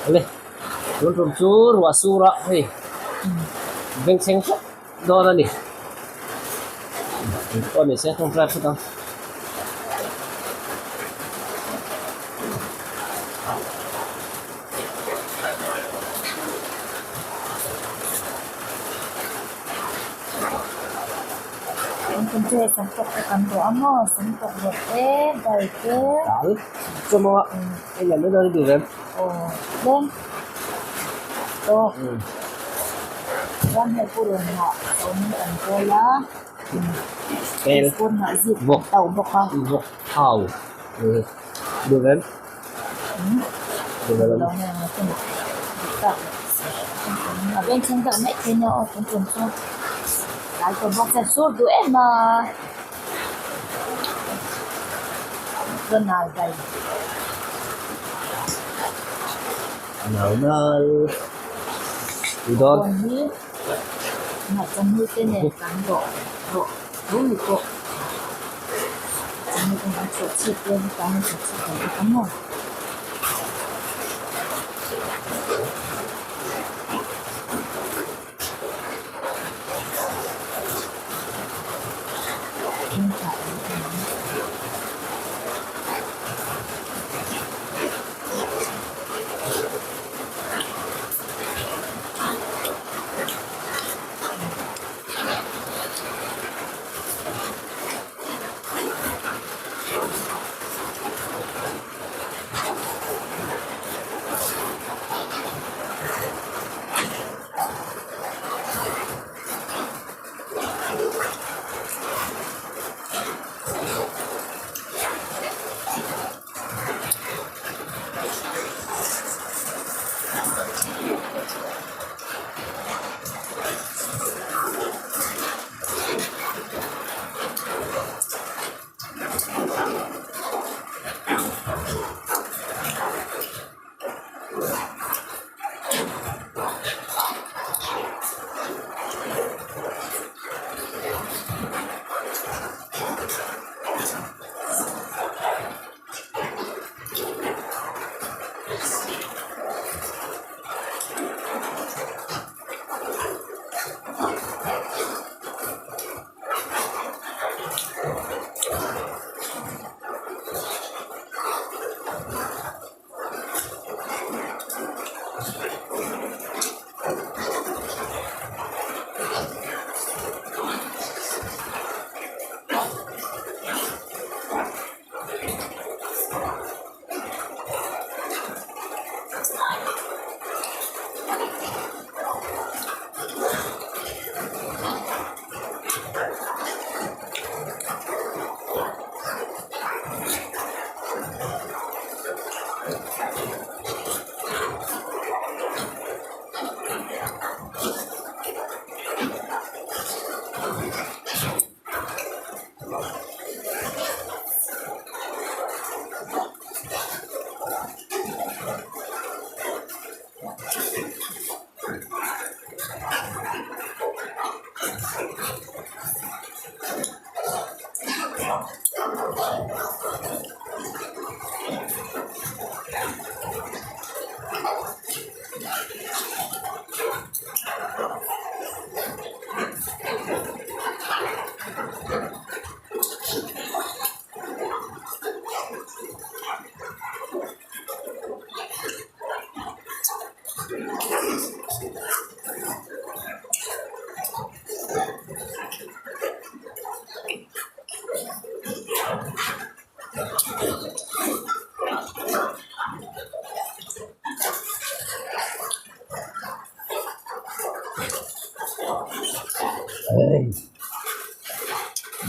Awle tun tum chu ruah sur a hei bengchheng hlek dawn a ni engpawh ni se tawngtai phawt ang. Kan tum chu hei samtawk te kan duh a maw samtawk rawh te dal te. Dal chawmaw a hei lam dawn i duh em? Aw tlem tawk chuan hei purun hnah awm kan kawl a purun hnah zip kan tauh bawk a. Vawk thau duh em? Duh ve lo. A bengchheng deuh mai thei nia aw tun tum chu tlai tawh bawk chuan sur duh em a chuan nal dai. Nal nal tui dawn. Kawn hi ngaihchawmhnu te nen kan rawh rawh tho ni pawh.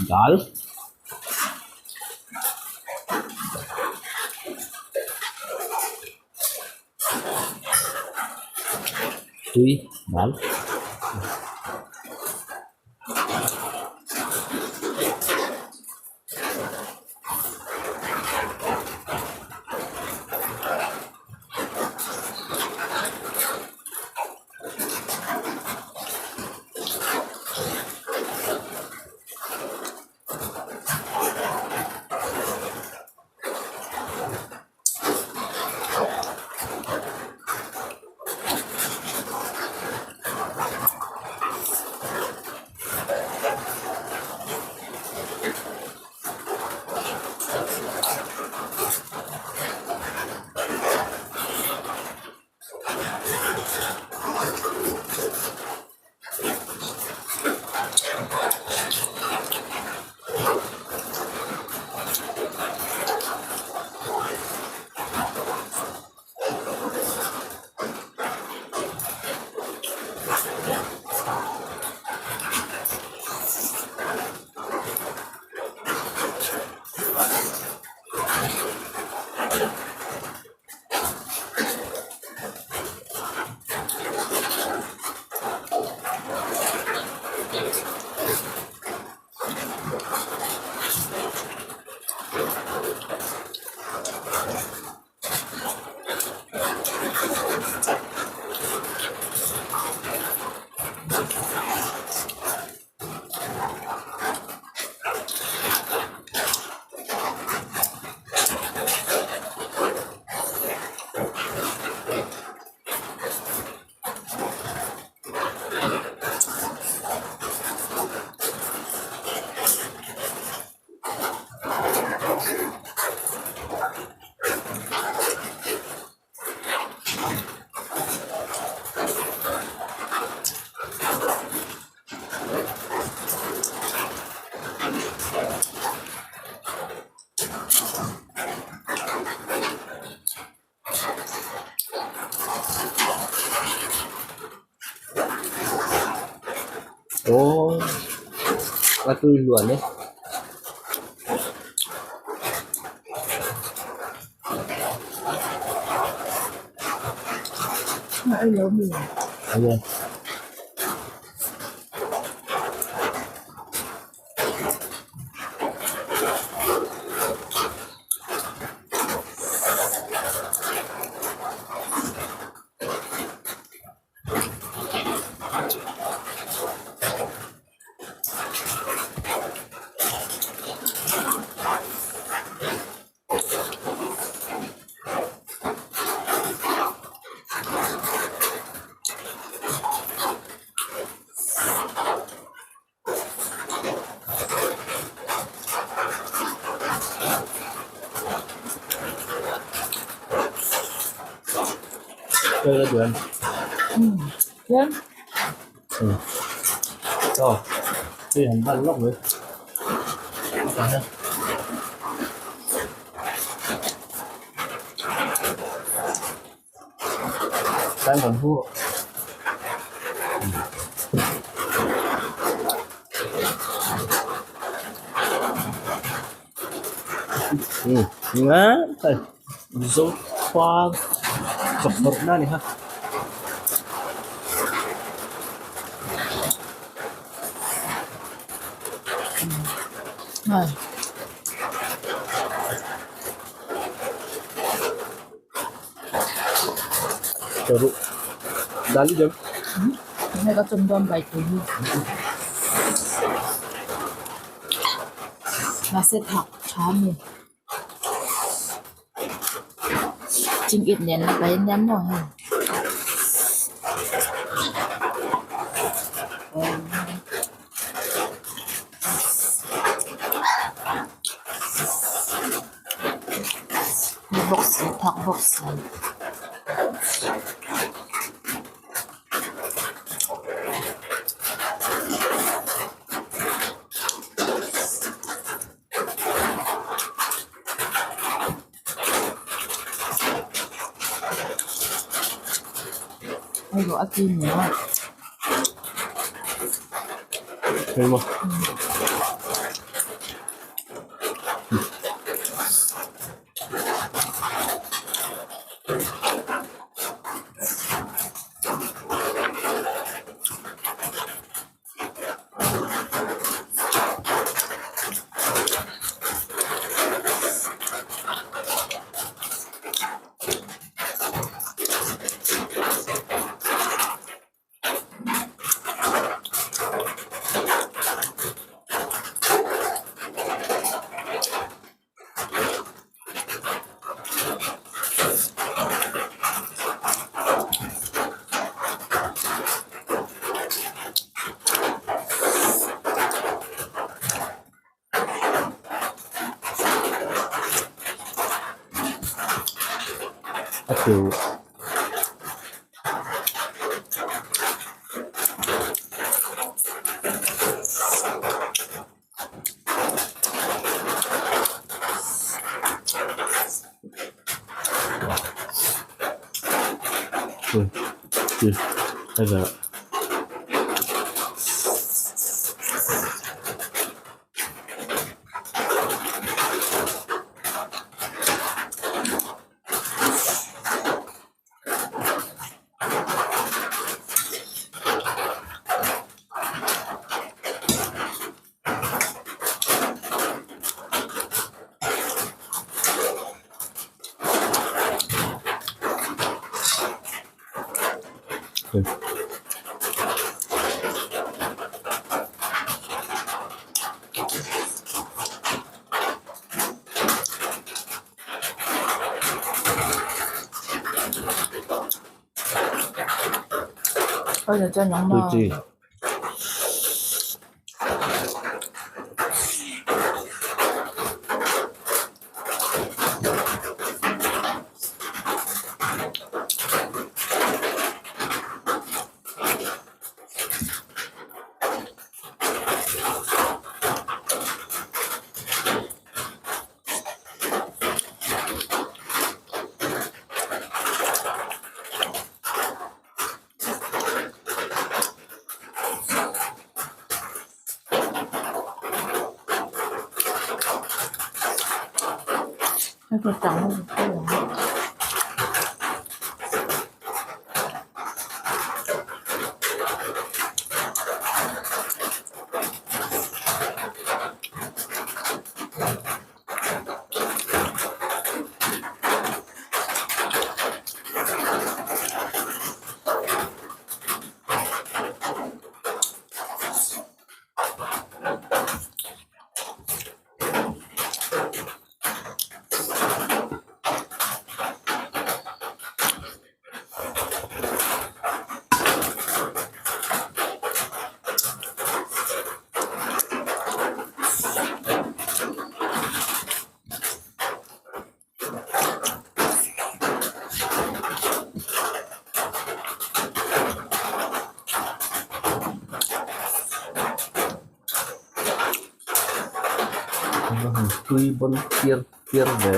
Dal tui dal. Aw a tui luan e. Aye. Mizo khua chawhmawrh na ni kha. Mahse thak tha a ni. Chingit nen a pai ania maw hei. Ni bawk si thak bawk si. Hei rawh a chi ni a. A teu. Tui chi. tang ho chu ang. Tui bawn piar piar ve.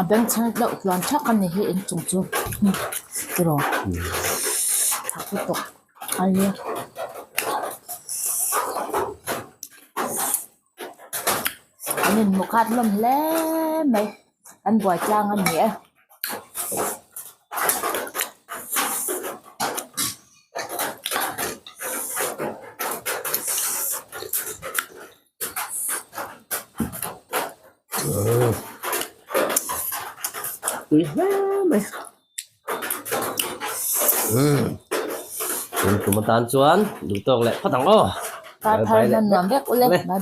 A bengchheng deuh tluan thak a ni hi inchung chu tiraw thak lutuk a nia. An inhmu khat hlawm hle mai an buai tlang a ni e. Tui hle mai umm tun tum atan chuan duh tawk leh phawt ang aw Tar thar hian nuam vek ule bye bye.